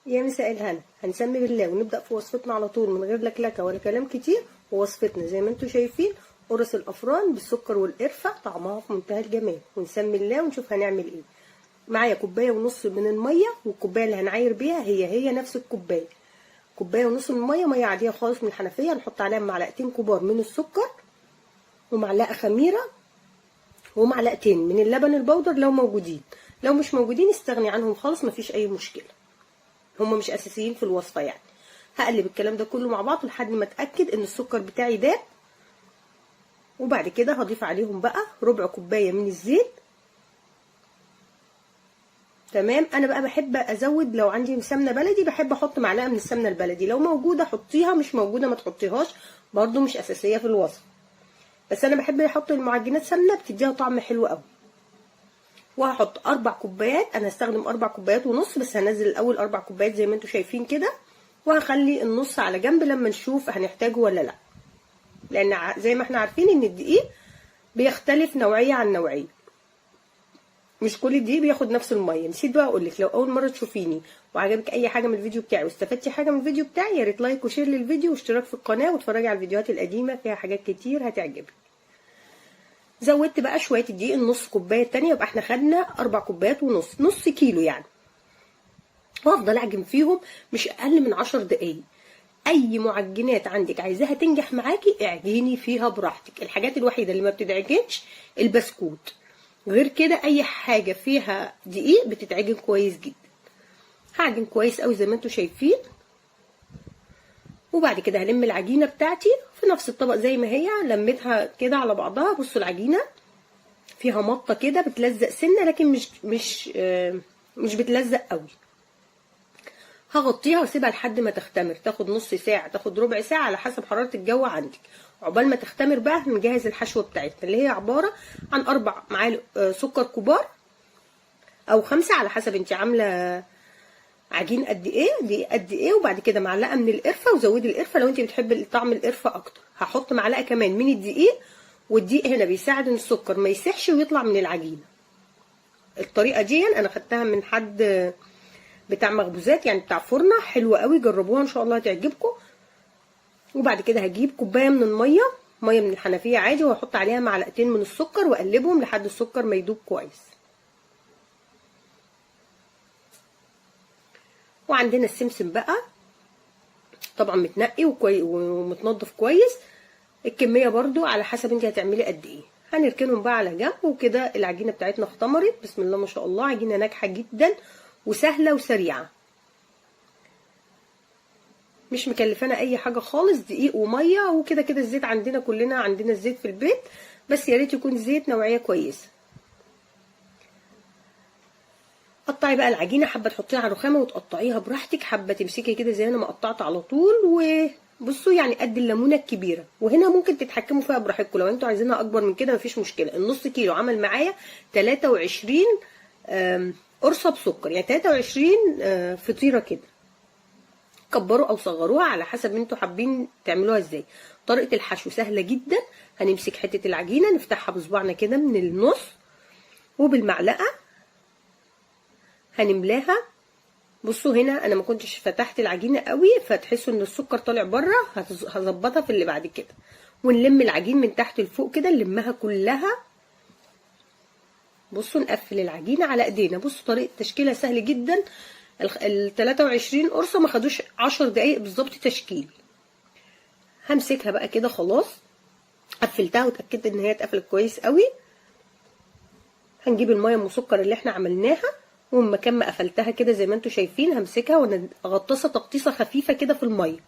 يا مساء الهنا. هنسمي بالله ونبدأ في وصفتنا على طول من غير لكلكة ولا كلام كتير. ووصفتنا زي ما انتم شايفين قرص الافران بالسكر والقرفة، طعمها في منتهى الجمال. ونسمي الله ونشوف هنعمل ايه. معايا كوباية ونص من المية، والكوباية اللي هنعاير بيها هي نفس الكوباية، كوباية ونص من المية، مية عادية خالص من الحنفية. نحط عليها معلقتين كبار من السكر، ومعلقة خميرة، ومعلقتين من اللبن البودر لو موجودين. لو مش موجودين استغني عنهم خالص، مفيش اي مشكلة، هم مش اساسيين في الوصفة يعني. هقلب الكلام ده كله مع بعض لحد ما اتاكد ان السكر بتاعي داب. وبعد كده هضيف عليهم بقى ربع كوباية من الزيت. تمام. انا بقى بحب ازود، لو عندي سمنه بلدي بحب احط معلقه من السمنة البلدي، لو موجودة حطيها، مش موجودة ما تحطيهاش، برضو مش اساسية في الوصفة، بس انا بحب احط المعجنات سمنه، بتديها طعم حلو قوي. وهحط 4 كوبايات، انا هستخدم 4 كوبايات ونص، بس هنزل الاول 4 كوبايات زي ما انتم شايفين كده، وهخلي النص على جنب لما نشوف هنحتاجه ولا لا، لان زي ما احنا عارفين ان الدقيق بيختلف نوعية عن نوعية، مش كل الدقيق بياخد نفس المية. نسيت بقى اقول لك، لو اول مرة تشوفيني وعجبك اي حاجة من الفيديو بتاعي واستفدتي حاجة من الفيديو بتاعي، يا ريت like و share للفيديو واشتراك في القناة، واتفرجي على الفيديوهات القديمة فيها حاجات كتير هتعجبك. زودت بقى شوية الدقيق النص كوباية التانية، يبقى احنا خدنا 4 كوبايات ونص، نص كيلو يعني. وافضل اعجن فيهم مش اقل من 10 دقايق. اي معجنات عندك عايزاها تنجح معاكي اعجني فيها براحتك. الحاجات الوحيدة اللي ما بتتعجنش البسكوت، غير كده اي حاجة فيها دقيق بتتعجن كويس جدا. هعجن كويس قوي زي ما انتم شايفين. وبعد كده هلم العجينة بتاعتي في نفس الطبق زي ما هي، لميتها كده على بعضها. بصوا العجينة فيها مطه كده بتلزق سنة، لكن مش بتلزق قوي. هغطيها واسيبها لحد ما تختمر، تاخد نص ساعة، تاخد ربع ساعة على حسب حرارة الجو عندك. عقبال ما تختمر بقى هنجهز الحشوه بتاعتنا، اللي هي عبارة عن 4 معالق سكر كبار او 5 على حسب انت عامله عجين قد ايه، دي قد ايه. وبعد كده معلقه من القرفه، وزودي القرفه لو انت بتحبي طعم القرفه اكتر. هحط معلقه كمان من الدقيق، والدقيق هنا بيساعد ان السكر ما يسيحش ويطلع من العجينة. الطريقة دي انا خدتها من حد بتاع مخبوزات، يعني بتاع فرنه، حلوة قوي، جربوها ان شاء الله هتعجبكم. وبعد كده هجيب كوباية من المية، مية من الحنفية عادي، واحط عليها معلقتين من السكر واقلبهم لحد السكر ما يدوب كويس. وعندنا السمسم بقى طبعا متنقي ومتنضف كويس. الكمية برضو على حسب انت هتعملي قد ايه. هنركنهم بقى على جنب. وكده العجينة بتاعتنا اختمرت، بسم الله ما شاء الله، عجينه ناجحة جدا وسهلة وسريعة، مش مكلفانا اي حاجة خالص، دقيق ومية وكده كده. الزيت عندنا كلنا عندنا الزيت في البيت، بس يا ريت يكون زيت نوعية كويسة. قطعي بقى العجينة، حابة تحطيها على الرخامه وتقطعيها براحتك، حابة تمسكي كده زي انا ما قطعت على طول. وبصوا يعني قد الليمونه الكبيرة، وهنا ممكن تتحكموا فيها براحتكم، لو انتوا عايزينها اكبر من كده مفيش مشكلة. النص كيلو عمل معايا 23 قرصة بسكر، يعني 23 فطيره كده. كبروا او صغروها على حسب انتوا حابين تعملوها ازاي. طريقه الحشو سهلة جدا. هنمسك حتة العجينة نفتحها بصباعنا كده من النص، وبالمعلقه هنملاها. بصوا هنا انا ما كنتش فتحت العجينة قوي، فتحسوا ان السكر طالع بره، هظبطها في اللي بعد كده. ونلم العجين من تحت لفوق كده، نلمها كلها. بصوا نقفل العجينة على ايدينا. بصوا طريقه تشكيلها سهل جدا. ال 23 قرصة ما خدوش 10 دقايق بالظبط تشكيل. همسكها بقى كده، خلاص قفلتها واتاكدت ان هي اتقفلت كويس قوي. هنجيب المية ام سكر اللي احنا عملناها، ومن مكان ما قفلتها كده زي ما انتم شايفين همسكها واغطسها تغطيسه خفيفة كده في المية،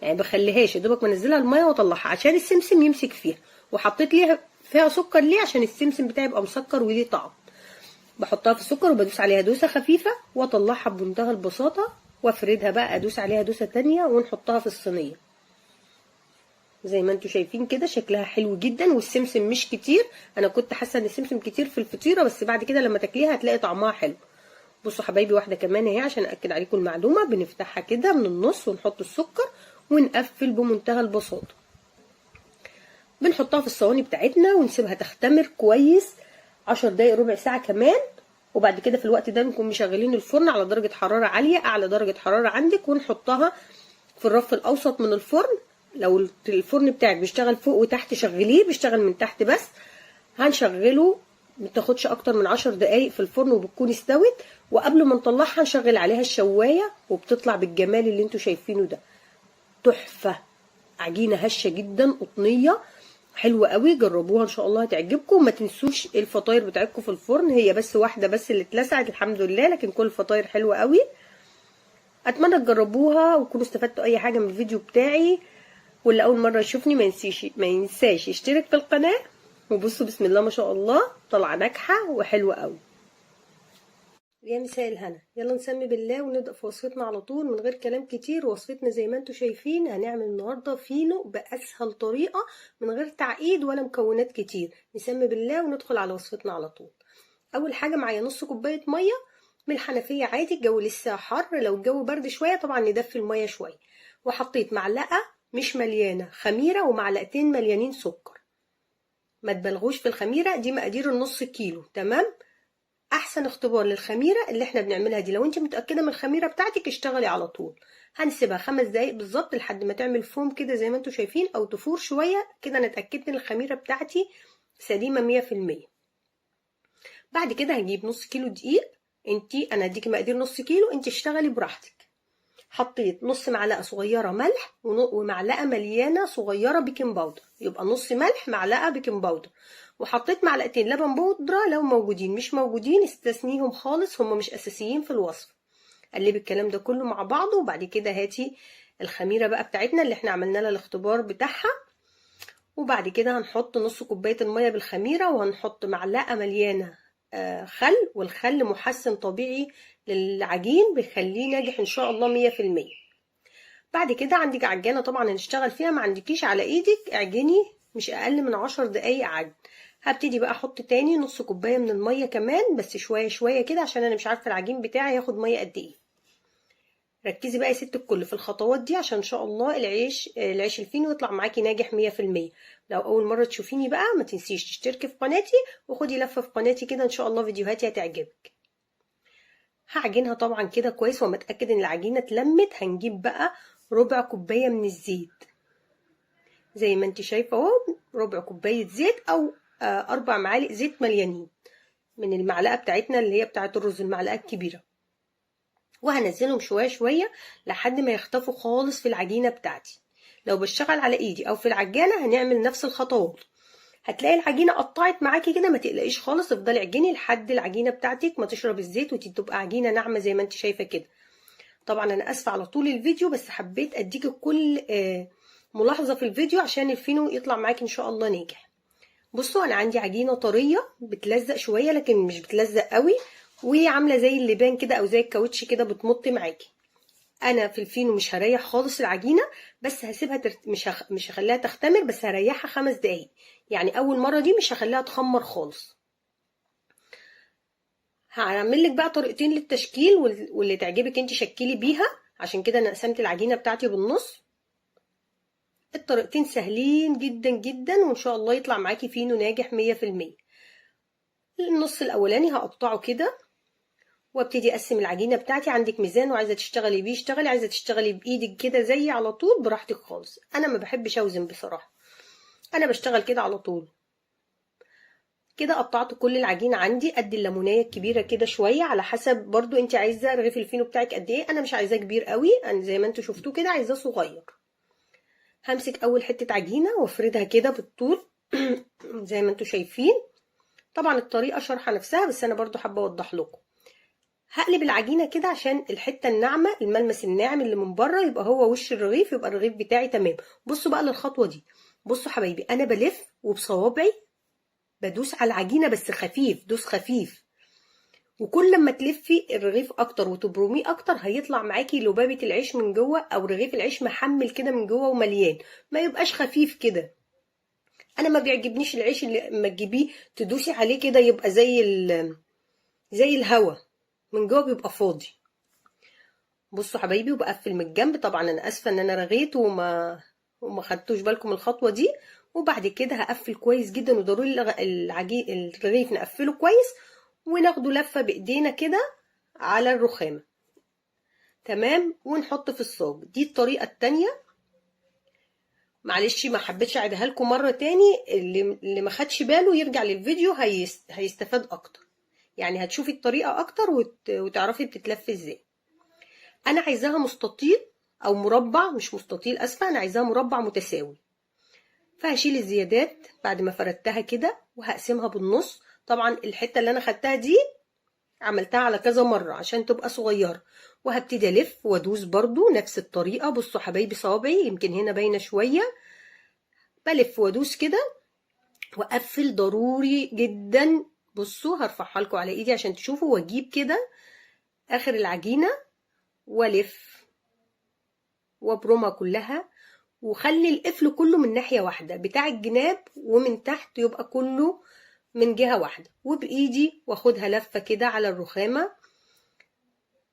يعني بخليهاش يا دوبك منزلها المية واطلعها عشان السمسم يمسك فيها. وحطيت ليها فيها سكر ليه؟ عشان السمسم بتاعي يبقى مسكر وليه طعم. بحطها في السكر وبدوس عليها دوسة خفيفة واطلعها بمنتهى البساطة، وافردها بقى، ادوس عليها دوسة تانية ونحطها في الصينية زي ما انتم شايفين كده. شكلها حلو جدا، والسمسم مش كتير. انا كنت حاسه ان السمسم كتير في الفطيره، بس بعد كده لما تاكليها هتلاقي طعمها حلو. بصوا حبايبي، واحدة كمان اهي عشان اكد عليكم المعلومة. بنفتحها كده من النص ونحط السكر ونقفل بمنتهى البساطة. بنحطها في الصواني بتاعتنا ونسيبها تختمر كويس 10 دقايق ربع ساعة كمان. وبعد كده في الوقت ده نكون مشغلين الفرن على درجه حرارة عالية، اعلى درجه حرارة عندك، ونحطها في الرف الاوسط من الفرن. لو الفرن بتاعك بيشتغل فوق وتحت شغليه، بيشتغل من تحت بس هنشغله، ما تاخدش اكتر من 10 دقايق في الفرن وبتكون استوت. وقبل ما نطلعها نشغل عليها الشوايه، وبتطلع بالجمال اللي انتوا شايفينه ده، تحفة. عجينه هشه جدا، قطنيه، حلوة قوي، جربوها ان شاء الله هتعجبكم. ما تنسوش الفطاير بتاعتكم في الفرن، هي بس واحدة بس اللي اتلسعت الحمد لله، لكن كل الفطاير حلوة قوي. اتمنى تجربوها وتكونوا استفدتوا اي حاجة من الفيديو بتاعي. واللي اول مرة يشوفني ما ينساش يشترك في القناة. وبصوا بسم الله ما شاء الله طالعه ناجحة وحلوه قوي. يا مساء الهنا، يلا نسمي بالله ونبدا في وصفتنا على طول من غير كلام كتير. وصفتنا زي ما انتم شايفين هنعمل النهارده فينو باسهل طريقه من غير تعقيد ولا مكونات كتير. نسمي بالله وندخل على وصفتنا على طول. اول حاجة معايا نص كوباية مية من الحنفية عادي، الجو لسه حر، لو الجو برد شوية طبعا ندفي المية شوية. وحطيت معلقه مش مليانة خميره ومعلقتين مليانين سكر، ما تبالغوش في الخميره، دي مقادير النص كيلو، تمام؟ احسن اختبار للخميره اللي احنا بنعملها دي، لو انت متاكدة من الخميره بتاعتك اشتغلي على طول. هنسيبها 5 دقايق بالظبط لحد ما تعمل فوم كده زي ما انتم شايفين، او تفور شوية كده. انا اتاكدت ان الخميره بتاعتي سليمة 100%. بعد كده هجيب نص كيلو دقيق، انا هديكي مقادير نص كيلو، انت اشتغلي براحتك. حطيت نص معلقه صغيرة ملح ومعلقة مليانة صغيرة baking powder، يبقى نص ملح معلقه baking powder. وحطيت معلقتين لبن بودره لو موجودين، مش موجودين استثنيهم خالص، هم مش اساسيين في الوصفة. قلبي الكلام ده كله مع بعضه. وبعد كده هاتي الخميره بقى بتاعتنا اللي احنا عملنا لها الاختبار بتاعها. وبعد كده هنحط نص كوباية المية بالخميره، وهنحط معلقه مليانة خل، والخل محسن طبيعي للعجين بيخليه ناجح ان شاء الله 100%. بعد كده عندك عجانه طبعا هنشتغل فيها، ما عندكيش على ايدك اعجني مش اقل من 10 دقايق عجن. هبتدي بقى احط تاني نص كوباية من المية كمان، بس شوية شوية كده عشان انا مش عارفه العجين بتاعي هياخد مية قد ايه. ركزي بقى يا ست الكل في الخطوات دي عشان ان شاء الله العيش الفينو يطلع معاكي ناجح 100%. لو اول مرة تشوفيني بقى ما تنسيش تشتركي في قناتي وخدي لفه في قناتي كده، ان شاء الله فيديوهاتي هتعجبك. هعجنها طبعا كده كويس، وما اتاكد ان العجينة اتلمت هنجيب بقى ربع كوباية من الزيت زي ما انت شايفه اهو، ربع كوباية زيت او 4 معالق زيت مليانين من المعلقة بتاعتنا اللي هي بتاعه الرز، المعلقة الكبيرة. وهنزلهم شوية شوية لحد ما يختفوا خالص في العجينة بتاعتي. لو بشتغل على ايدي او في العجانه هنعمل نفس الخطوات. هتلاقي العجينة قطعت معاكي كده، ما تقلقيش خالص، افضلي اعجني لحد العجينة بتاعتك ما تشرب الزيت وتبقى عجينه ناعمة زي ما انت شايفه كده. طبعا انا اسفه على طول الفيديو، بس حبيت اديكي كل ملاحظة في الفيديو عشان الفينو يطلع معاكي ان شاء الله ناجح. بصوا انا عندي عجينه طرية بتلزق شوية لكن مش بتلزق قوي، وهي عامله زي اللبان كده او زي الكاوتش كده بتمط معاكي. انا في الفينو مش هريح خالص العجينة، بس هسيبها مش هخليها تختمر، بس هريحها 5 دقايق. يعني اول مرة دي مش هخليها تخمر خالص. هعمل لك بقى طريقتين للتشكيل، واللي تعجبك انت شكلي بيها، عشان كده انا قسمت العجينة بتاعتي بالنص. الطريقتين سهلين جدا جدا، وان شاء الله يطلع معاكي فينو ناجح 100%. النص الاولاني هقطعه كده وابتدي اقسم العجينة بتاعتي. عندك ميزان وعايزه تشتغلي بيه اشتغلي، عايزه تشتغلي بايدك كده زي على طول براحتك خالص. انا ما بحبش اوزن بصراحة، انا بشتغل كده على طول. كده قطعت كل العجينة عندي قد الليمونيه الكبيرة كده شوية، على حسب برضو انت عايزه رغيف الفينو بتاعك قد ايه. انا مش عايزاه كبير قوي، انا زي ما انتوا شفتوه كده عايزاه صغير. همسك اول حتة عجينه وافردها كده بالطول زي ما انتوا شايفين. طبعا الطريقة شارحه نفسها، بس انا برضو حابة اوضح لكم. هقلب العجينة كده عشان الحتة الناعمة، الملمس الناعم اللي من بره يبقى هو وش الرغيف، يبقى الرغيف بتاعي تمام. بصوا بقى للخطوة دي، بصوا حبايبي، انا بلف وبصوابعي بدوس على العجينة بس خفيف، دوس خفيف. وكل ما تلفي الرغيف اكتر وتبرميه اكتر هيطلع معاكي لبابه العيش من جوه، او رغيف العيش محمل كده من جوه ومليان، ما يبقاش خفيف كده. انا ما بيعجبنيش العيش اللي اما تجيبيه تدوسي عليه كده يبقى زي الهوا من جوه، بيبقى فاضي. بصوا حبايبي، وبقفل من الجنب. طبعا انا اسفه ان انا رغيت وما خدتوش بالكم الخطوة دي. وبعد كده هقفل كويس جدا، وضروري الرغيف نقفله كويس. وناخده لفه بايدينا كده على الرخامه. تمام، ونحط في الصاج. دي الطريقة التانية، معلش ما حبيتش اعيدها لكم مرة تاني، اللي ما خدش باله يرجع للفيديو هيستفاد اكتر، يعني هتشوفي الطريقة اكتر وتعرفي بتتلف ازاي. انا عايزاها مستطيل او مربع، مش مستطيل اسفه، انا عايزاها مربع متساوي. فهشيل الزيادات بعد ما فردتها كده وهقسمها بالنص. طبعا الحتة اللي انا خدتها دي عملتها على كذا مرة عشان تبقى صغيرة. وهبتدي الف وادوس برضو نفس الطريقة. بصوا حبايبي صوابعي يمكن هنا باينة شوية، بلف وادوس كده واقفل ضروري جدا. بصوا هرفعها لكم على ايدي عشان تشوفوا، واجيب كده اخر العجينة والف وابرمها كلها، وخلي القفل كله من ناحية واحدة بتاع الجناب، ومن تحت يبقى كله من جهة واحدة. وبايدي واخدها لفه كده على الرخامه.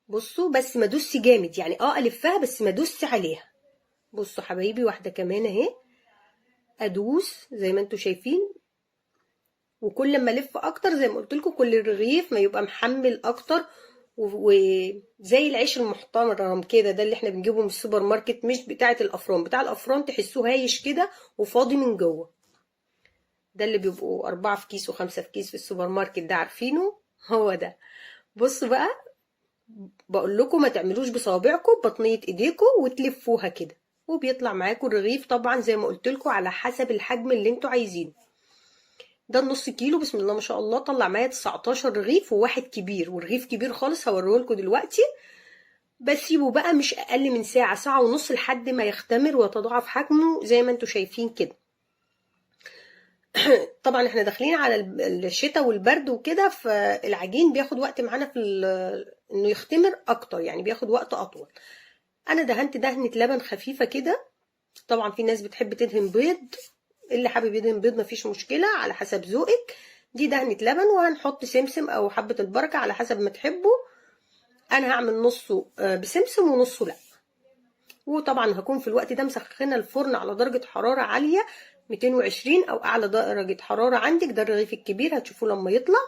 بصوا بس ما ادوسش جامد، يعني الفها بس ما ادوسش عليها. بصوا حبايبي واحدة كمان اهي، ادوس زي ما انتوا شايفين. وكل ما الف اكتر زي ما قلت لكم كل الرغيف ما يبقى محمل اكتر، وزي العيش المحترم كده، ده اللي احنا بنجيبه من السوبر ماركت، مش بتاعه الافران. بتاع الافران تحسوه هايش كده وفاضي من جوه، ده اللي بيبقوا 4 في كيس و5 في كيس في السوبر ماركت ده، عارفينه هو ده. بصوا بقى بقول لكم ما تعملوش بصوابعكم، بطنيه ايديكم وتلفوها كده، وبيطلع معاكم الرغيف طبعا زي ما قلت لكم على حسب الحجم اللي انتوا عايزينه. ده النص كيلو بسم الله ما شاء الله طلع معايا 19 رغيف وواحد كبير، ورغيف كبير خالص هوريه لكم دلوقتي. بسيبه بقى مش اقل من ساعة، ساعة ونص، لحد ما يختمر ويتضاعف حجمه زي ما انتوا شايفين كده. طبعا احنا داخلين على الشتاء والبرد وكده، فالعجين بياخد وقت معانا في انه يختمر اكتر، يعني بياخد وقت اطول. انا دهنت دهنة لبن خفيفة كده، طبعا في ناس بتحب تدهن بيض، اللي حابب يدهن بيض مفيش مشكلة على حسب ذوقك. دي دهنة لبن، وهنحط سمسم او حبة البركة على حسب ما تحبوا. انا هعمل نصه بسمسم ونصه لا. وطبعا هكون في الوقت ده مسخنة الفرن على درجة حرارة عالية 220 او اعلى درجة حرارة عندك. ده الرغيف الكبير هتشوفوه لما يطلع.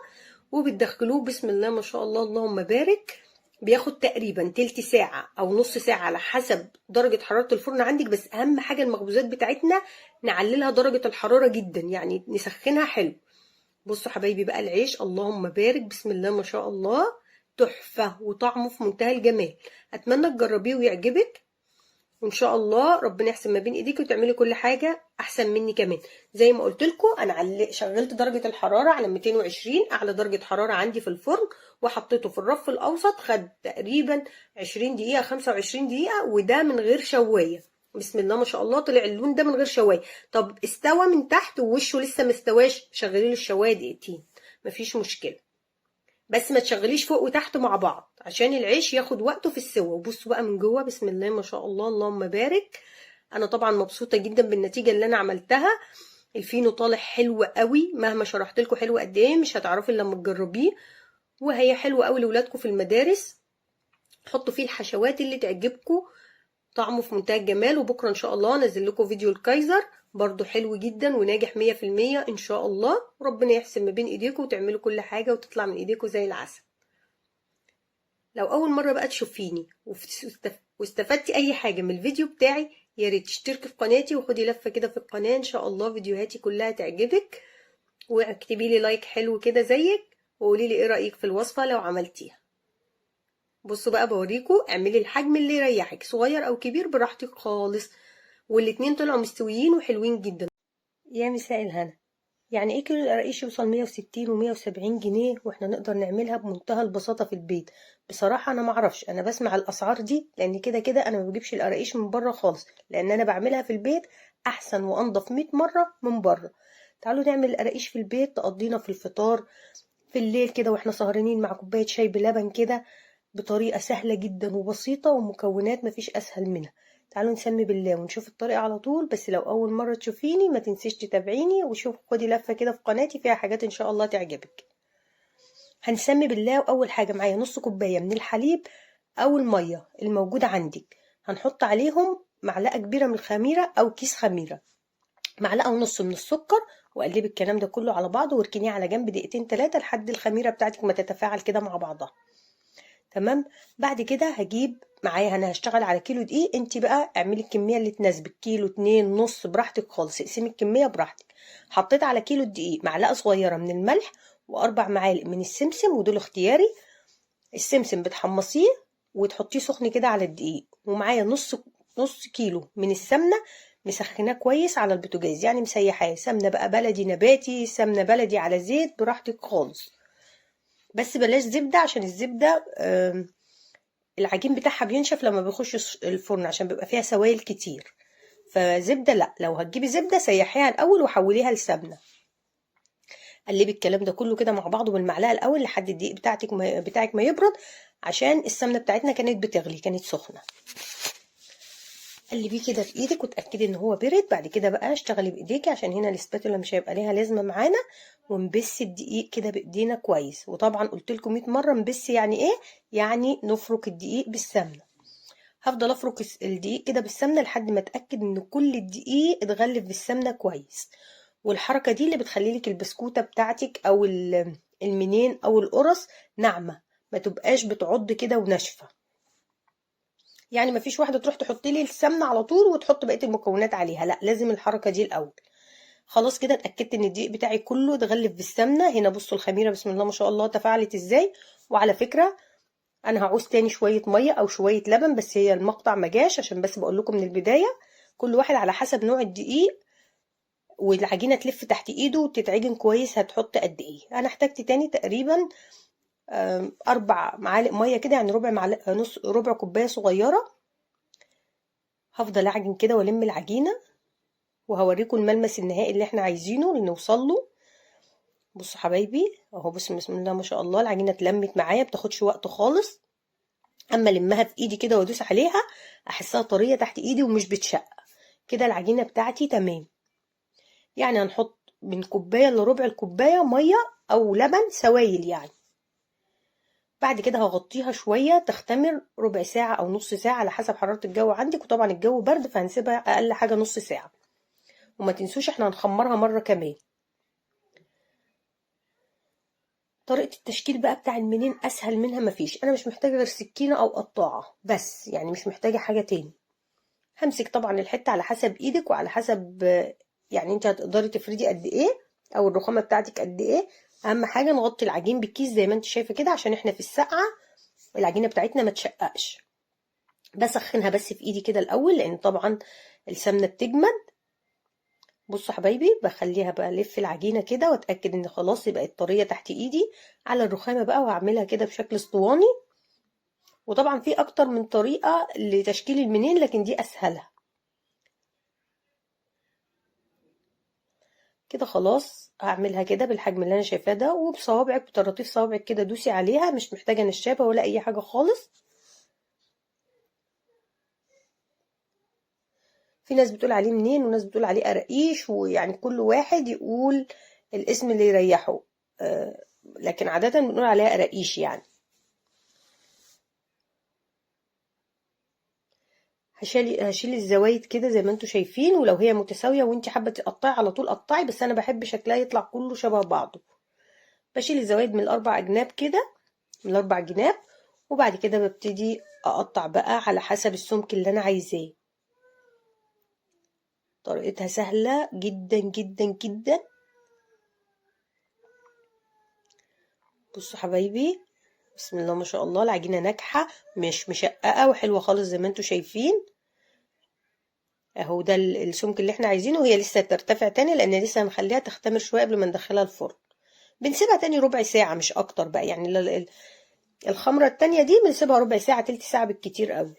وبتدخلوه بسم الله ما شاء الله اللهم بارك، بياخد تقريبا تلت ساعة او نص ساعة على حسب درجة حرارة الفرن عندك. بس اهم حاجة المخبوزات بتاعتنا نعللها درجة الحرارة جدا، يعني نسخنها حلو. بصوا حبايبي بقى العيش اللهم بارك بسم الله ما شاء الله تحفة، وطعمه في منتهى الجمال. اتمنى تجربيه ويعجبك، وان شاء الله ربنا يحسن ما بين ايديك وتعملي كل حاجة احسن مني كمان. زي ما قلت لكم انا شغلت درجه الحرارة على 220 اعلى درجه حرارة عندي في الفرن، وحطيته في الرف الاوسط، خد تقريبا 20 دقيقة 25 دقيقة، وده من غير شوايه. بسم الله ما شاء الله طلع اللون ده من غير شوايه. طب استوى من تحت ووشه لسه ما استواش، شغلي له الشوايه دقيقتين مفيش مشكلة، بس ما تشغليش فوق وتحت مع بعض عشان العيش ياخد وقته في السوا. وبصوا بقى من جوه بسم الله ما شاء الله اللهم بارك. انا طبعا مبسوطة جدا بالنتيجة اللي انا عملتها. الفينو طالع حلو قوي، مهما شرحت لكم حلو قد ايه مش هتعرفي الا لما تجربيه. وهي حلوة قوي لاولادكم في المدارس، حطوا فيه الحشوات اللي تعجبكم، طعمه في منتهى الجمال. وبكره ان شاء الله انزل لكم فيديو الكايزر برضو حلو جدا وناجح 100% ان شاء الله. وربنا يحسن ما بين ايديكم وتعملوا كل حاجة وتطلع من ايديكم زي العسل. لو اول مرة بقى تشوفيني واستفدتي اي حاجة من الفيديو بتاعي، يا ريت تشتركي في قناتي وخدي لفه كده في القناة، ان شاء الله فيديوهاتي كلها تعجبك. واكتبي لي like حلو كده زيك، وقولي لي ايه رايك في الوصفة لو عملتيها. بصوا بقى بوريكم، اعملي الحجم اللي يريحك، صغير او كبير براحتك خالص. والاتنين طلعوا مستويين وحلوين جدا. يا مساء الهنا. يعني ايه كيلو القراقيش يوصل 160 و170 جنيه واحنا نقدر نعملها بمنتهى البساطة في البيت؟ بصراحة انا معرفش، انا بسمع الاسعار دي لان كده كده انا ما بجيبش القراقيش من بره خالص، لان انا بعملها في البيت احسن وانضف 100 مرة من بره. تعالوا نعمل القراقيش في البيت، تقضينا في الفطار في الليل كده واحنا سهرانين مع كوباية شاي بلبن كده، بطريقة سهلة جدا وبسيطة ومكونات مفيش اسهل منها. تعالوا نسمي بالله ونشوف الطريقة على طول. بس لو أول مرة تشوفيني ما تنسيش تتابعيني، وشوف خدي لفة كده في قناتي فيها حاجات إن شاء الله تعجبك. هنسمي بالله. وأول حاجة معايا نص كوباية من الحليب أو المية الموجودة عندك، هنحط عليهم معلقة كبيرة من الخميرة أو كيس خميرة، معلقة ونص من السكر، وقلبي الكلام ده كله على بعضه واركنيه على جنب دقيقتين 3 لحد الخميره بتاعتك ما تتفاعل كده مع بعضها. تمام. بعد كده هجيب معايا، انا هشتغل على كيلو دقيق، انت بقى اعملي الكمية اللي تناسبك، كيلو 2.5 براحتك خالص، اقسمي الكمية براحتك. حطيت على كيلو الدقيق معلقه صغيرة من الملح و4 معالق من السمسم، ودول اختياري. السمسم بتحمصيه وتحطيه سخن كده على الدقيق. ومعايا نص كيلو من السمنة مسخناه كويس على البوتاجاز، يعني مسيحاه، سمنه بقى بلدي نباتي، سمنه بلدي على زيت، براحتك خالص، بس بلاش زبدة عشان الزبدة العجين بتاعها بينشف لما بيخش الفرن عشان بيبقى فيها سوائل كتير. فزبده لا، لو هتجيبي زبدة سيحيها الاول وحوليها لسمنه. قلبي الكلام ده كله كده مع بعضه بالمعلقه الاول لحد الدقيق بتاعك ما يبرد، عشان السمنة بتاعتنا كانت بتغلي، كانت سخنة. قلبية كده في ايدك وتاكدي ان هو برد. بعد كده بقى اشتغلي بايديكي عشان هنا الاسباتولا مش هيبقى ليها لازمه معانا. ونبس الدقيق كده بايدينا كويس. وطبعا قلت لكم 100 مرة نبس يعني ايه؟ يعني نفرك الدقيق بالسمنه. هفضل افرك الدقيق كده بالسمنه لحد ما اتاكد ان كل الدقيق اتغلف بالسمنه كويس. والحركة دي اللي بتخلي لك البسكوته بتاعتك او المنين او القرص ناعمة، ما تبقاش بتعض كده وناشفه. يعني ما فيش واحدة تروح تحط لي السمنة على طول وتحط بقية المكونات عليها، لا، لازم الحركة دي الاول. خلاص كده اتاكدت ان الدقيق بتاعي كله اتغلف بالسمنه. هنا بصوا الخميره بسم الله ما شاء الله تفاعلت ازاي. وعلى فكرة انا هعوز تاني شوية مية او شوية لبن، بس هي المقطع ما جاش عشان بس بقول لكم من البداية كل واحد على حسب نوع الدقيق والعجينه تلف تحت ايده وتتعجن كويس هتحط قد ايه. انا احتاجت تاني تقريبا 4 معالق مية كده، يعني ربع معلقه، نص ربع كوباية صغيرة. هفضل اعجن كده والم العجينة وهوريكم الملمس النهائي اللي احنا عايزينه اللي نوصل له. بصوا حبايبي اهو، بسم الله ما شاء الله العجينة اتلمت معايا، بتاخدش وقت خالص. اما المها في ايدي كده وادوس عليها احسها طرية تحت ايدي ومش بتشق كده. العجينة بتاعتي تمام. يعني هنحط من كوباية لربع الكوباية مية او لبن سوائل يعني. بعد كده هغطيها شوية تختمر ربع ساعة او نص ساعة على حسب حرارة الجو عندك، وطبعا الجو برد فهنسيبها اقل حاجة نص ساعة. وما تنسوش احنا هنخمرها مرة كمان. طريقه التشكيل بقى بتاع المنين اسهل منها مفيش، انا مش محتاجه غير سكينة او قطاعه بس، يعني مش محتاجه حاجة تاني. همسك طبعا الحتة على حسب ايدك وعلى حسب يعني انت هتقدري تفردي قد ايه او الرخامه بتاعتك قد ايه. اهم حاجة نغطي العجين بالكيس زي ما انت شايفه كده عشان احنا في السقعه العجينة بتاعتنا ما تشققش. بسخنها بس في ايدي كده الاول لان طبعا السمنة بتجمد. بصوا حبايبي بخليها بقى الف العجينة كده واتاكد ان خلاص بقت طرية تحت ايدي على الرخامه بقى، وهعملها كده بشكل اسطواني. وطبعا في اكتر من طريقه لتشكيل المنين لكن دي اسهلها. كده خلاص هعملها كده بالحجم اللي انا شايفاه ده، وبصوابعك بطراطيف صوابعك كده دوسي عليها، مش محتاجه نشابه ولا اي حاجة خالص. في ناس بتقول عليه منين وناس بتقول عليه قراقيش، ويعني كل واحد يقول الاسم اللي يريحه، لكن عادة بنقول عليها قراقيش. يعني هشيل الزوايد كده زي ما انتوا شايفين، ولو هي متساوية وانت حابة تقطعي على طول قطعي، بس انا بحب شكلها يطلع كله شبه بعضه. بشيل الزوايد من الاربع اجناب كده، من الاربع جناب، وبعد كده ببتدي اقطع بقى على حسب السمك اللي انا عايزاه. طريقتها سهلة جدا جدا جدا. بصوا حبايبي بسم الله ما شاء الله العجينة ناجحة، مش مشققه وحلوه خالص زي ما انتوا شايفين. اهو ده السمك اللي احنا عايزينه، وهي لسه ترتفع تاني لان لسه هنخليها تختمر شوية قبل ما ندخلها الفرن. بنسيبها تاني ربع ساعة مش اكتر بقى، يعني الخمرة التانية دي بنسيبها ربع ساعة تلت ساعة بالكتير قوي.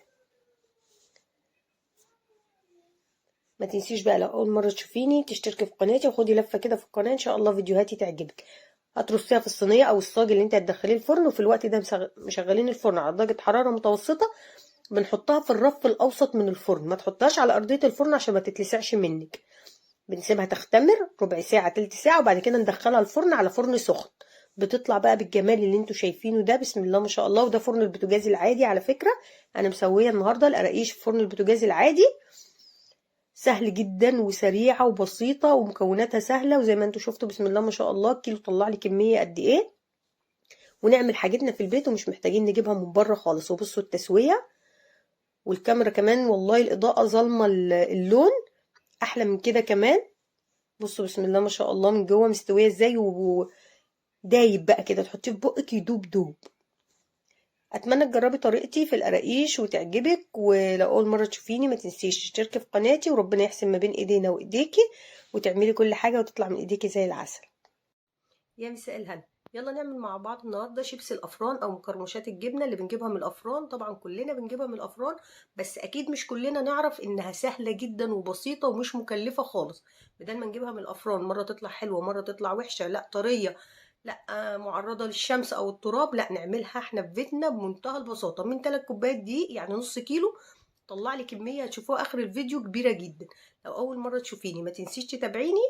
ما تنسيش بقى لو اول مرة تشوفيني تشتركي في قناتي وخدي لفه كده في القناة، ان شاء الله فيديوهاتي تعجبك. هترصيها في الصينية او الصاج اللي انت هتدخليه الفرن، وفي الوقت ده مشغلين الفرن على درجه حرارة متوسطه. بنحطها في الرف الاوسط من الفرن، ما تحطهاش على ارضية الفرن عشان ما تتلسعش منك. بنسيبها تختمر ربع ساعة تلت ساعة، وبعد كده ندخلها الفرن على فرن سخن. بتطلع بقى بالجمال اللي انتوا شايفينه ده بسم الله ما شاء الله. وده فرن البوتاجاز العادي على فكرة، انا مسويه النهارده القراقيش في فرن البوتاجاز العادي. سهل جدا وسريعة وبسيطة ومكوناتها سهلة، وزي ما انتم شفتوا بسم الله ما شاء الله الكيلو طلع لي كمية قد ايه. ونعمل حاجتنا في البيت ومش محتاجين نجيبها من بره خالص. وبصوا التسوية والكاميرا كمان، والله الإضاءة ظالمة اللون أحلى من كده كمان. بصوا بسم الله ما شاء الله من جوه مستوية ازاي، ودايب بقى كده، تحطيه في بقك يدوب دوب. اتمنى تجربي طريقتي في القراقيش وتعجبك، ولو اول مرة تشوفيني ما تنسيش تشتركي في قناتي، وربنا يحسن ما بين ايدينا وايديكي وتعملي كل حاجة وتطلع من ايديكي زي العسل. يا مساء الهنا، يلا نعمل مع بعض النهارده شيبس الافران او مقرمشات الجبنة اللي بنجيبها من الافران. طبعا كلنا بنجيبها من الافران، بس اكيد مش كلنا نعرف انها سهلة جدا وبسيطة ومش مكلفة خالص. بدل ما نجيبها من الافران مرة تطلع حلوة مرة تطلع وحشة، لا طرية، لا معرضه للشمس او التراب، لا نعملها احنا في بيتنا بمنتهى البساطة. من 3 كوبايات دقيق يعني نص كيلو طلع لي كمية هتشوفوها اخر الفيديو كبيرة جدا. لو اول مرة تشوفيني ما تنسيش تتابعيني،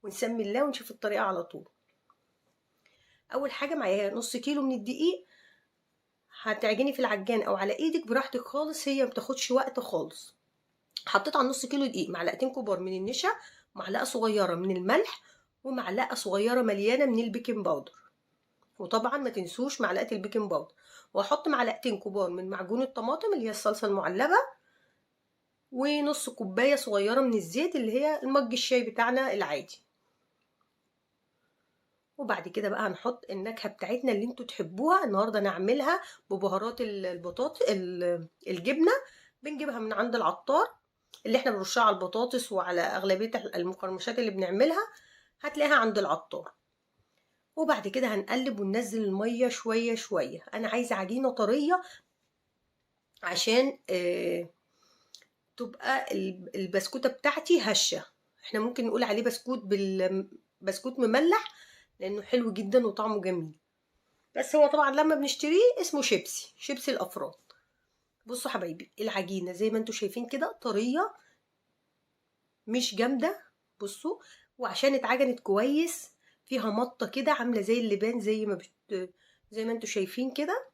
ونسمي الله ونشوف الطريقة على طول. اول حاجة معايا نص كيلو من الدقيق، هتعجني في العجان او على ايدك براحتك خالص، هي ما بتاخدش وقت خالص. حطيت على نص كيلو دقيق معلقتين كبار من النشا، معلقه صغيرة من الملح، ومعلقة صغيرة مليانة من ال baking powder، وطبعا ما تنسوش معلقه ال baking powder. واحط معلقتين كبار من معجون الطماطم اللي هي الصلصه المعلبه، ونص كوباية صغيرة من الزيت اللي هي المج الشاي بتاعنا العادي. وبعد كده بقى هنحط النكهة بتاعتنا اللي انتوا تحبوها. النهارده نعملها ببهارات البطاطس الجبنة، بنجيبها من عند العطار اللي احنا بنرشها على البطاطس وعلى اغلبية المقرمشات اللي بنعملها، هتلاقيها عند العطار. وبعد كده هنقلب وننزل المية شوية شوية. انا عايزه عجينه طرية عشان تبقى البسكوته بتاعتي هشه. احنا ممكن نقول عليه بسكوت بسكوت مملح لانه حلو جدا وطعمه جميل، بس هو طبعا لما بنشتريه اسمه شيبسي، شيبسي الافران. بصوا حبايبي العجينة زي ما انتم شايفين كده طرية مش جامدة. بصوا، وعشان اتعجنت كويس فيها مطه كده عامله زي اللبان، زي ما انتم شايفين كده.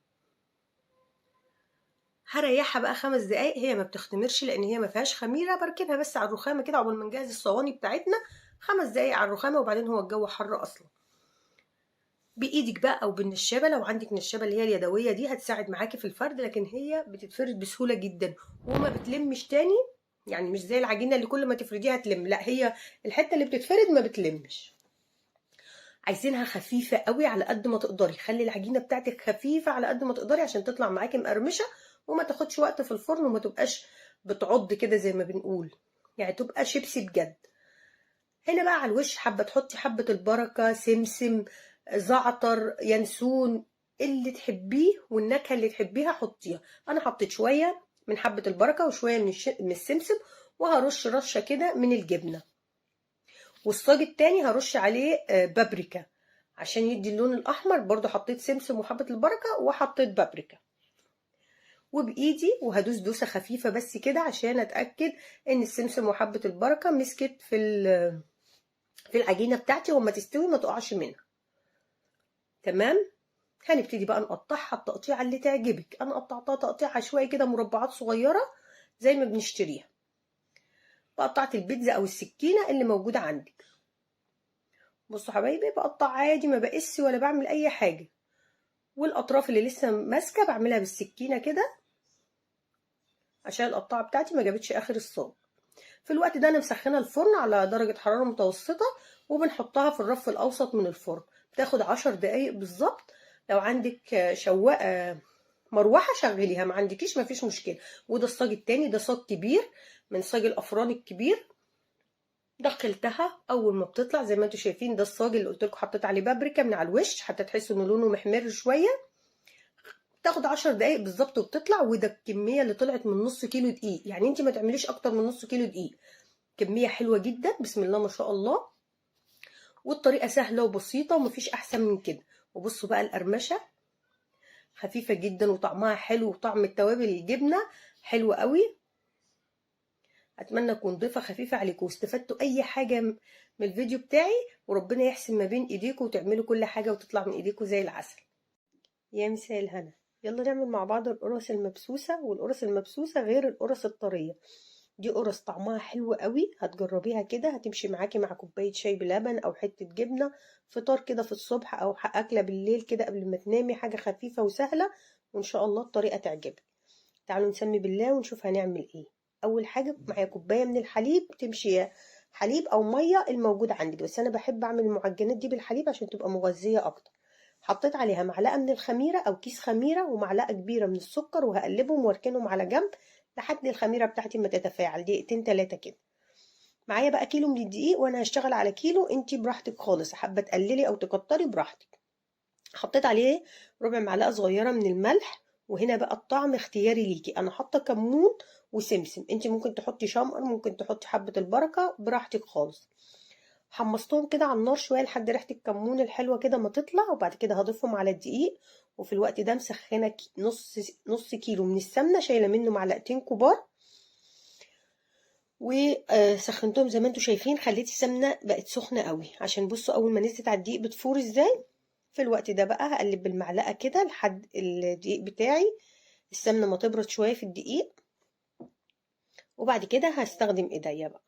هريحها بقى 5 دقايق، هي ما بتختمرش لان هي ما فيهاش خميره، بركنها بس على الرخامه كده عقبال ما نجهز الصواني بتاعتنا. 5 دقايق على الرخامه، وبعدين هو الجو حر اصلا. بايدك بقى او بالنشابه، لو عندك نشابه اللي هي اليدوية دي هتساعد معاكي في الفرد، لكن هي بتتفرد بسهولة جدا وما بتلمش تاني، يعني مش زي العجينة اللي كل ما تفرديها تلم، لا هي الحتة اللي بتتفرد ما بتلمش. عايزينها خفيفة قوي على قد ما تقدري، خلي العجينة بتاعتك خفيفة على قد ما تقدري عشان تطلع معاكي مقرمشه وما تاخدش وقت في الفرن وما تبقاش بتعض كده زي ما بنقول، يعني تبقى شيبسي بجد. هنا بقى على الوش حابة تحطي حبه البركة، سمسم، زعتر، ينسون، اللي تحبيه والنكهه اللي تحبيها حطيها. انا حطيت شوية من حبه البركة وشوية من السمسم، وهرش رشه كده من الجبنة. والصاج التاني هرش عليه بابريكا عشان يدي اللون الاحمر، برضو حطيت سمسم وحبه البركة وحطيت بابريكا. وبايدي وهدوس دوسة خفيفة بس كده عشان اتاكد ان السمسم وحبه البركة مسكت في العجينة بتاعتي، وما تستوي ما تقعش منها. تمام. هنبتدي بقى نقطعها التقطيعه اللي تعجبك. انا قطعتها تقطيع عشوائي كده، مربعات صغيرة زي ما بنشتريها. بقطعت البيتزا او السكينة اللي موجودة عندك. بصوا حبايبي بقطع عادي، ما بقس ولا بعمل اي حاجة. والاطراف اللي لسه ماسكه بعملها بالسكينة كده عشان القطاعه بتاعتي ما جابتش اخر الصاج. في الوقت ده انا مسخنه الفرن على درجه حرارة متوسطه، وبنحطها في الرف الاوسط من الفرن. بتاخد 10 دقايق بالظبط. لو عندك شواقه مروحة شغليها، ما عندكيش ما فيش مشكلة. وده الصاج التاني، ده صاج كبير من صاج الافران الكبير. دخلتها اول ما بتطلع زي ما انتم شايفين، ده الصاج اللي قلت لكم حطيت عليه بابريكا من على الوش حتى تحسوا ان لونه محمر شوية. تاخد 10 دقايق بالظبط وبتطلع. وده الكمية اللي طلعت من نص كيلو دقيق، يعني انت ما تعمليش اكتر من نص كيلو دقيق. كمية حلوة جدا بسم الله ما شاء الله. والطريقة سهلة وبسيطة ومفيش احسن من كده. وبصوا بقى القرمشه خفيفة جدا وطعمها حلو، وطعم التوابل الجبنة حلو قوي. اتمنى اكون ضيفه خفيفة عليكم واستفدتوا اي حاجة من الفيديو بتاعي، وربنا يحسن ما بين ايديكم وتعملوا كل حاجة وتطلع من ايديكم زي العسل. يا مساء الهنا. يلا نعمل مع بعض القرص المبسوسه. والقرص المبسوسه غير القرص الطريه، دي قرص طعمها حلو قوي، هتجربيها كده هتمشي معاكي مع كوباية شاي بلبن او حتة جبنه، فطار كده في الصبح او اكله بالليل كده قبل ما تنامي، حاجة خفيفة وسهلة وان شاء الله الطريقة تعجبك. تعالوا نسمي بالله ونشوف هنعمل ايه. اول حاجة معايا كوباية من الحليب، تمشي حليب او مية الموجود عندك، بس انا بحب اعمل المعجنات دي بالحليب عشان تبقى مغذيه اكتر. حطيت عليها معلقه من الخميره او كيس خميره ومعلقة كبيرة من السكر، وهقلبهم واركنهم على جنب لحد الخميره بتاعتي ما تتفاعل دقيقتين تلاتة كده. معايا بقى كيلو من الدقيق، وانا هشتغل على كيلو، انتي براحتك خالص، حابة تقللي او تكتري براحتك. حطيت عليه ربع معلقه صغيرة من الملح، وهنا بقى الطعم اختياري ليكي، انا حاطه كمون وسمسم، انتي ممكن تحطي شمر، ممكن تحطي حبه البركة، براحتك خالص. حمصتهم كده على النار شوية لحد ريحه الكمون الحلوة كده ما تطلع، وبعد كده هضيفهم على الدقيق. وفي الوقت ده مسخنه نص كيلو من السمنة، شايله منه معلقتين كبار، وسخنتهم زي ما انتم شايفين. خليت السمنة بقت سخنة قوي عشان بصوا اول ما نزلت على الدقيق بتفور ازاي. في الوقت ده بقى هقلب بالمعلقه كده لحد الدقيق بتاعي السمنة ما تبرد شوية في الدقيق، وبعد كده هستخدم ايديا بقى.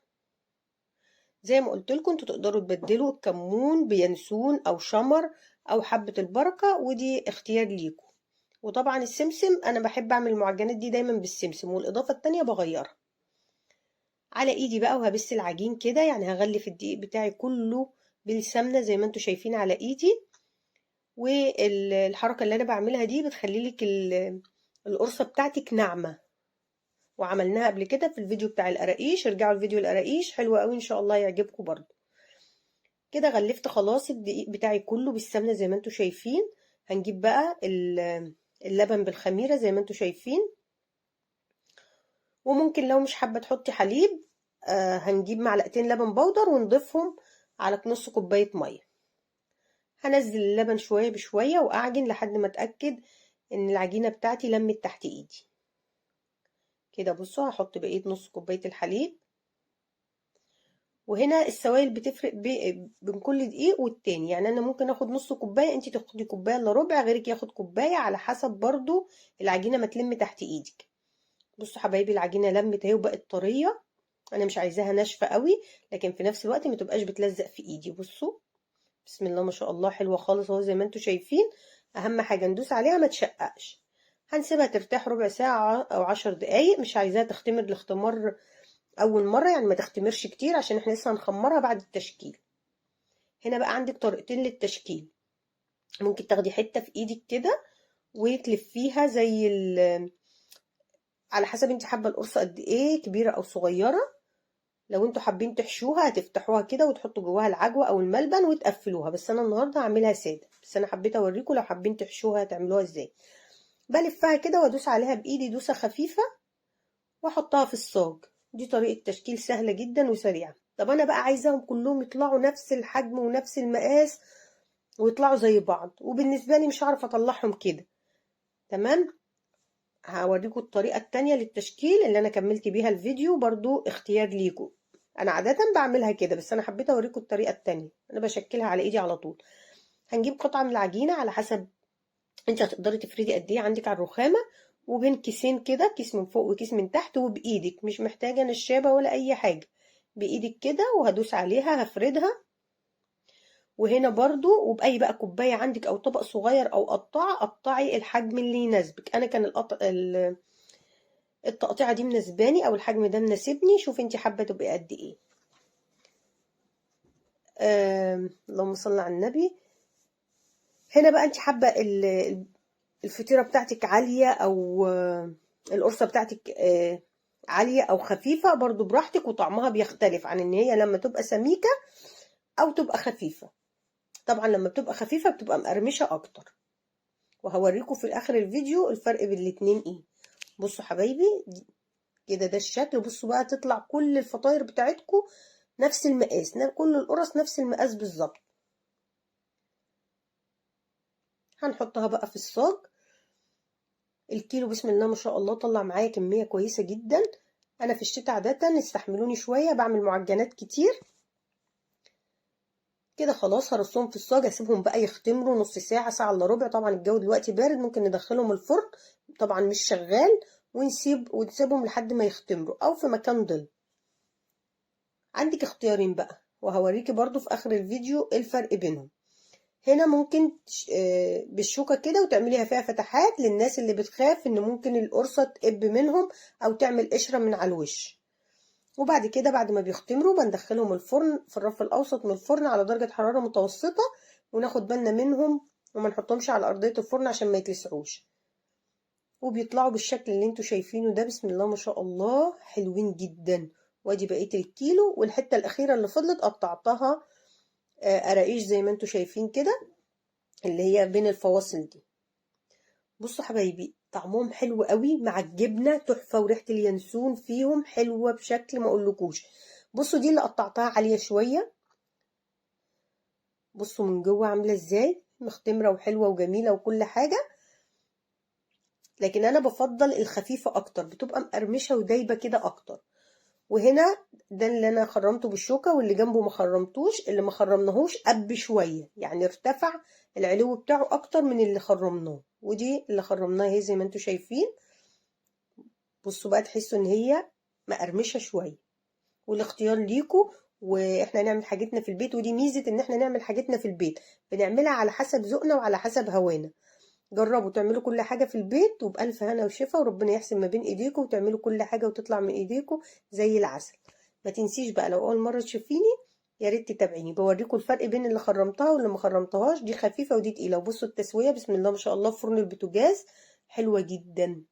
زي ما قلت لكم انتوا تقدروا تبدلوا الكمون بينسون او شمر او حبة البركة، ودي اختيار ليكم. وطبعا السمسم انا بحب اعمل المعجنات دي دايما بالسمسم، والاضافة التانية بغيرها على ايدي بقى. وهبس العجين كده، يعني هغلف الدقيق بتاعي كله بالسمنة زي ما انتوا شايفين على ايدي. والحركة اللي انا بعملها دي بتخلي لك القرصة بتاعتك ناعمة، وعملناها قبل كده في الفيديو بتاع القراقيش، ارجعوا الفيديو القراقيش حلو قوي ان شاء الله يعجبكم برضو. كده غلفت خلاص الدقيق بتاعي كله بالسمنه زي ما انتم شايفين. هنجيب بقى اللبن بالخميره زي ما انتم شايفين، وممكن لو مش حابة تحطي حليب هنجيب معلقتين لبن بودر ونضيفهم على نص كوباية مية. هنزل اللبن شوية بشوية واعجن لحد ما اتاكد ان العجينة بتاعتي لمت تحت ايدي كده. بصوا هحط بقية نص كوباية الحليب، وهنا السوائل بتفرق بين كل دقيق والتاني، يعني انا ممكن اخد نص كوباية، انتي تاخدي كوباية الا ربع، غيرك ياخد كوباية، على حسب برضو العجينة ما تلم تحت ايدك. بصوا حبايبي العجينة لمت اهي وبقت طرية، انا مش عايزاها ناشفة قوي لكن في نفس الوقت ما تبقاش بتلزق في ايدي. بصوا بسم الله ما شاء الله حلوة خالص اهو زي ما انتوا شايفين. اهم حاجة ندوس عليها ما تشققش. هنسيبها ترتاح ربع ساعة أو 10 دقايق، مش عايزاها تختمر الاختمار أول مرة، يعني ما تختمرش كتير عشان احنا لسه هنخمرها بعد التشكيل. هنا بقى عندك طريقتين للتشكيل، ممكن تاخدي حتة في ايدك كده وتلفيها زي على حسب انت حابة القرصة قد ايه، كبيرة أو صغيرة. لو انتوا حابين تحشوها هتفتحوها كده وتحطوا جواها العجوة أو الملبن وتقفلوها، بس أنا النهاردة هعملها سادة، بس أنا حبيت أوريكم لو حابين تحشوها هتعملوها ازاي. بلفها كده وادوس عليها بايدي دوسة خفيفة واحطها في الصاج. دي طريقه تشكيل سهلة جدا وسريعة. طب انا بقى عايزاهم كلهم يطلعوا نفس الحجم ونفس المقاس ويطلعوا زي بعض، وبالنسبة لي مش هعرف اطلعهم كده. تمام، هوريكم الطريقة التانية للتشكيل اللي انا كملت بيها الفيديو، برضو اختيار ليكم. انا عادة بعملها كده بس انا حبيت اوريكم الطريقة التانية، انا بشكلها على ايدي على طول. هنجيب قطعه من العجينة على حسب انت هتقدري تفردي قد ايه عندك على الرخامه، وبين كيسين كده، كيس من فوق وكيس من تحت، وبايدك مش محتاجه نشابه ولا اي حاجة، بايدك كده وهدوس عليها هفردها. وهنا برضو وباي بقى كوباية عندك او طبق صغير او قطعه، قطعي الحجم اللي يناسبك. انا كان التقطيعه دي مناسباني او الحجم ده مناسبني، شوفي انت حابة تبقي قد ايه. اللهم صل على النبي. هنا بقى انت حابة الفطيره بتاعتك عالية او القرصه بتاعتك عالية او خفيفة، برضو براحتك، وطعمها بيختلف عن ان هي لما تبقى سميكة او تبقى خفيفة. طبعا لما بتبقى خفيفة بتبقى مقرمشه اكتر، وهوريكم في اخر الفيديو الفرق بين الاتنين ايه. بصوا حبايبي كده ده الشكل. بصوا بقى تطلع كل الفطاير بتاعتكم نفس المقاس، كل القرص نفس المقاس بالظبط. هنحطها بقى في الصاج. الكيلو بسم الله ما شاء الله طلع معايا كمية كويسة جدا. انا في الشتاء عادة استحملوني شوية بعمل معجنات كتير كده. خلاص هرصهم في الصاج، اسيبهم بقى يختمروا نص ساعة، ساعة الا ربع. طبعا الجو دلوقتي بارد، ممكن ندخلهم الفرن، طبعا مش شغال، ونسيبهم لحد ما يختمروا، او في مكان ظل. عندك اختيارين بقى، وهوريكي برضو في اخر الفيديو ايه الفرق بينهم. هنا ممكن بالشوكة كده وتعمليها فيها فتحات للناس اللي بتخاف ان ممكن القرصة تقب منهم او تعمل قشرة من على الوش. وبعد كده بعد ما بيختمروا بندخلهم الفرن في الرف الاوسط من الفرن على درجة حرارة متوسطة، وناخد بالنا منهم وما نحطهمش على ارضية الفرن عشان ما يتلسعوش. وبيطلعوا بالشكل اللي انتوا شايفينه ده، بسم الله ما شاء الله، حلوين جدا. وادي بقية الكيلو، والحتة الاخيرة اللي فضلت قطعتها قراقيش زي ما انتوا شايفين كده، اللي هي بين الفواصل دي. بصوا حبايبي طعمهم حلو قوي مع الجبنة تحفة، وريحه اليانسون فيهم حلوة بشكل ما اقولكوش. بصوا دي اللي قطعتها عالية شوية، بصوا من جوه عامله ازاي، مختمره وحلوه وجميلة وكل حاجة. لكن انا بفضل الخفيفة اكتر، بتبقى مقرمشه ودايبه كده اكتر. وهنا ده اللي انا خرمته بالشوكة، واللي جنبه ما خرمتوش، اللي ما خرمناهوش قب شوية، يعني ارتفع العلو بتاعه اكتر من اللي خرمناه. ودي اللي خرمناها اهي زي ما انتم شايفين. بصوا بقى تحسوا ان هي مقرمشه شوية. والاختيار ليكوا، واحنا نعمل حاجتنا في البيت، ودي ميزة ان احنا نعمل حاجتنا في البيت، بنعملها على حسب ذوقنا وعلى حسب هوانا. جربوا تعملوا كل حاجة في البيت وبألف هنا وشفا، وربنا يحسن ما بين ايديكم وتعملوا كل حاجة وتطلع من ايديكم زي العسل. ما تنسيش بقى لو اول مرة تشوفيني يا ريت تتابعيني، بوريكم الفرق بين اللي خرمتها واللي ما خرمتهاش، دي خفيفة ودي تقيلة. وبصوا التسوية بسم الله ما شاء الله في فرن البوتاجاز حلوة جدا.